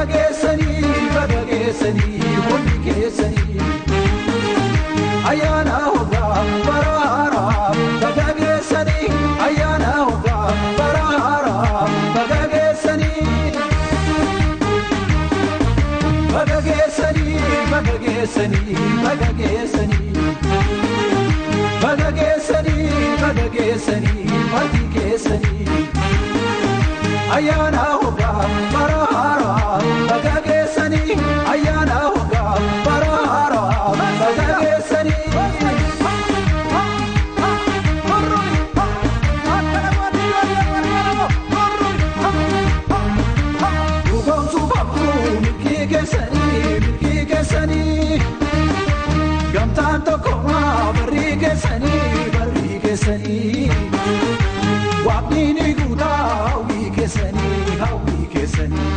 Baga geessanii, baga geessanii, hundi keessanii. Ayyaana hoggaa bara haaraa baga geessanii. Ayyaana hoggaa bara haaraa baga geessanii. Baga geessanii, baga geessanii, baga geessanii. Baga geessanii, baga geessanii, maatii keessanii. Ayyaana hoggaa bara haaraa baga geessanii. Ayyaana hoggaa bara haaraa baga geessanii. Dhugoomsuu qabdu milkii keessanii, milkii keessanii. Gamtaan tokkummaa barrii keessanii, barrii keessanii. Waaqni ni guutaa hawwii keessanii, hawwii keessanii.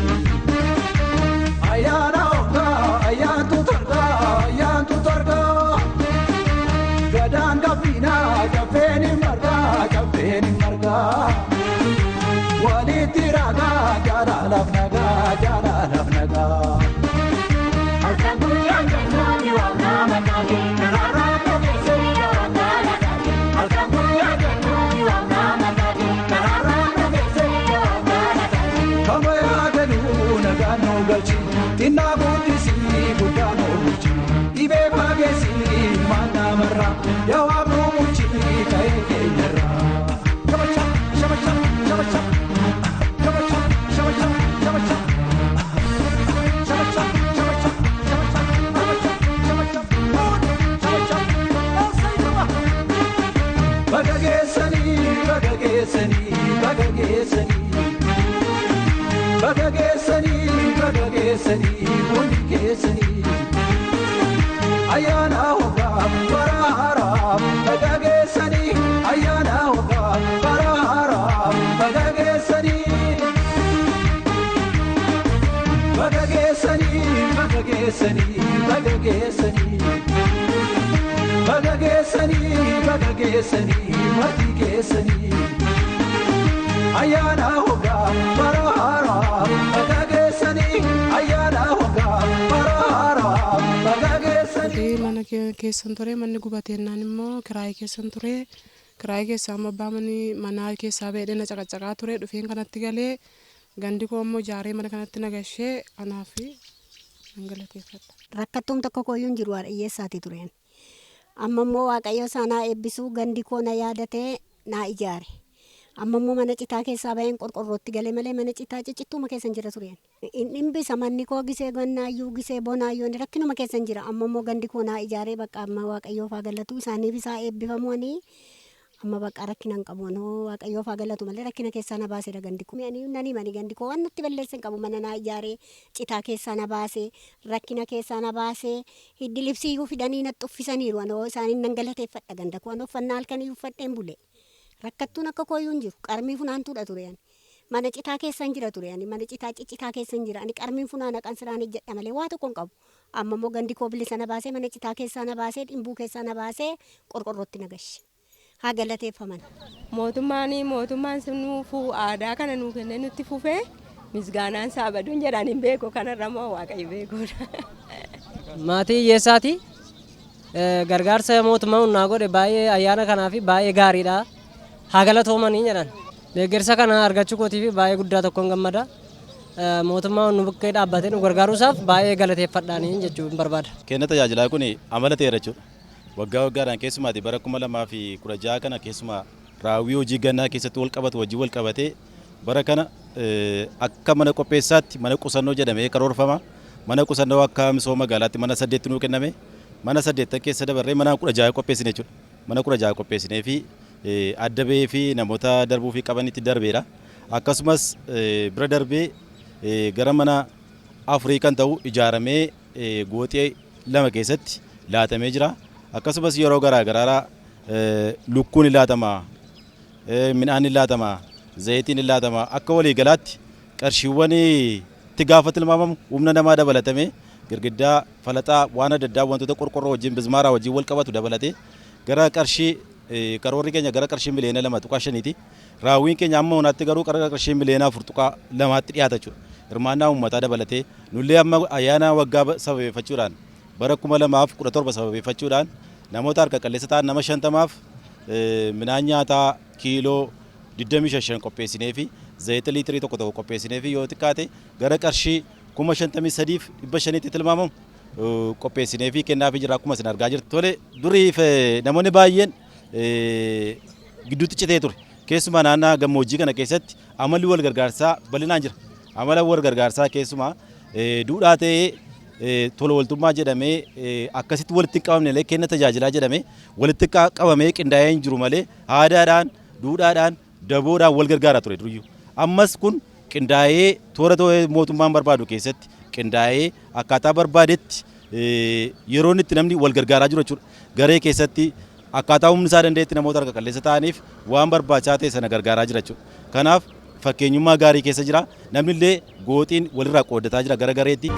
Ayyaana hoggaa ayyaantu targaa, ayyaantu targaa. Gadaan gabbiinaa caffeen hin margaa, caffeen hin margaa. Walitti ragaa jaalalaaf nagaa, jaalalaaf nagaa. Halkan guyyaan jennuun waamnaa maqaa kee karaarraa dhageessee waggaa lataate. Halkan guyyaan jennuun waamnaa maqaa kee karaarraa dhageessee waggaa lataate. Kama yaadanuu nagaan nu galchi, xinnaa guddisii guddaa nu bulchi. Dhibee fageessii ilmaan namarraa, yaa waaqnu bulchi ta'ee keenyarraa. Shabasha, shabasha, shabasha, shabasha, shabasha, shabasha. Shabasha, shabasha, shabasha, shabasha, shabasha, shabasha. Baga geessanii, baga geessanii, baga geessanii. Baga geessanii, baga geessanii, hundi keessanii. Ayyaana hoggaa bara haaraa baga geessanii. Ayyaana hoggaa bara haaraa baga geessanii. Baga geessanii, baga geessanii, baga geessanii. Baga geessanii, baga geessanii, maatii keessanii. Ayyaana hoggaa bara haaraa baga geessanii. Ayyaana hoggaa bara haaraa baga geessanii. Mana keessan ture, manni gubateennaan immoo kiraayii keessan ture. Kiraayii keessaa amma abbaa manaa keessaa ba'ee na caqacaqaa ture. Dhufeen kanatti galee, gandi koo immoo ijaaree mana kanatti na gashee, kanaaf nan galateeffadha. Rakkattuun tokko kooyyuu hin jiru, haadha hiyyeessaati tureen. Amma immoo Waaqayyo isaa naa eebbisuu, gandi koo na yaadatee naa ijaare. Amma immoo mana citaa keessaa baheen qorqorrootti galee malee mana citaa ciccittuuma keessa hin jira tureen. In dhimbisa manni koo gisee gannaayyuu, gisee bonaayyuu, ani rakkinuma keessa hin jira. Amma immoo gandi koo naa ijaaree, bakka amma Waaqayyoof haa galatu, isaaniif isaa eebbifamu. Amma bakka rakkina hin qabu, anoo Waaqayyoof haa galatu malee rakkina keessaa na baaseera gandi koo. Ani nan himani, gandi koo waan natti balleesse hin qabu. Mana naa ijaaree, citaa keessaa na baasee, rakkina keessaa na baasee, hiddi libsiyyuu fidanii natti uffisaniiru. Anoo isaaniin nan galateeffadha ganda koo. Anoo uffannaa halkanii uffadheen bule. Rakkattuun akka kooyyuu hin jiru. Qarmii funaantuudha ture ani. Mana citaa keessa hin jira ture ani. Mana citaa ciccitaa keessa hin jira. Ani qarmiin funaana, qansiraan ejjedha malee waa tokko hin qabu. Amma immoo gandi koo bilisa na baasee, mana citaa keessaa na baasee, dhimbuu keessaa na baasee, qorqorrootti na gashe. Haa galateeffaman. Mootummaan nuufuu aadaa kana nuu kennee nutti fufee, misgaanaan isaa baduun jedhaan hin beeku, kanarra immoo Waaqayyo beekuudha. Maatii hiyyeessaati. Gargaarsa mootummaa humnaa godhe baay'ee ayyaana kanaaf baay'ee gaariidha. Haa galatoomanii jedhan. Deeggarsa kana argachuu kootiif baay'ee guddaa tokkoon gammada. Mootummaa nu bukkee dhaabbatee nu gargaaruusaaf baay'ee galateeffadhaanii jechuun barbaada. Kenna tajaajilaa kun amala ta'eera jechuudha. Waggaa waggaadhaan, keessumaati bara 2016 kana keessumaa raawwii hojii gannaa keessatti wal qabatu wajjin wal qabatee, bara kana akka mana qopheessaatti mana qusannoo jedhamee karoorfama. Mana qusannoo akka misooma magaalaatti mana 8 nuu kenname. Mana 8 keessa dabarree mana 16 qopheessine jechuudha. Mana 16 qopheessinee fi adda bahee fi namoota darbuu fi qabanitti darbeera. Akkasumas bira darbee gara mana afurii kan ta'u ijaaramee gooxee lama keessatti laatamee jira. Akkasumas yeroo garaa garaa lukkuun ni laatama, midhaan ni laatama, zayitiin ni laatama. Akka walii galaatti qarshiiwwan itti gaafa tilmaamamu, humna namaa dabalatamee, girgiddaa falaxaa waan adda addaa, wantoota qorqorroo wajjin, bismaaraa wajjin wal qabatu dabalatee gara qarshii karoorri keenya gara qarshii miliyoona 2.5ti. Raawwiin keenya amma hoonaatti garuu gara qarshii miliyoona 4.2tti dhiyaata jechuudha. Hirmaannaa uummataa dabalatee nullee amma ayyaana waggaa sababeeffachuudhaan bara 2017 sababeeffachuudhaan namoota harka qalleessa ta'an nama 50f midhaan nyaataa kiiloo 25 qopheessinee fi zayita liitirii tokko tokko qopheessinee fi yoo xiqqaate gara qarshii 53,500tti tilmaamamu qopheessinee fi kennaafii jira akkuma isin argaa jirtu. Tole, duriif namoonni baay'een gidduutti citee ture. Keessumaa naannaa gammoojjii kana keessatti amalli wal gargaarsaa bal'inaan jira. Amala wal gargaarsaa keessumaa duudhaa ta'ee tola ooltummaa jedhamee akkasitti walitti hin qabamne illee kenna tajaajilaa jedhamee walitti qabamee qindaa'ee hin jiru malee aadaadhaan, duudhaadhaan, daboodhaan wal gargaaraa ture duriyyuu. Ammas kun qindaa'ee toora mootummaan barbaadu keessatti qindaa'ee akkaataa barbaadetti yeroo inni itti namni wal gargaaraa jiru jechuudha. Garee keessatti akkaataa humni isaa danda'etti namoota harka qalleessa ta'aniif waan barbaachisaa ta'e sana gargaaraa jira jechuudha. Kanaaf fakkeenyummaa gaarii keessa jira. Namni illee gooxiin walirraa qooddataa jira gara gareetti.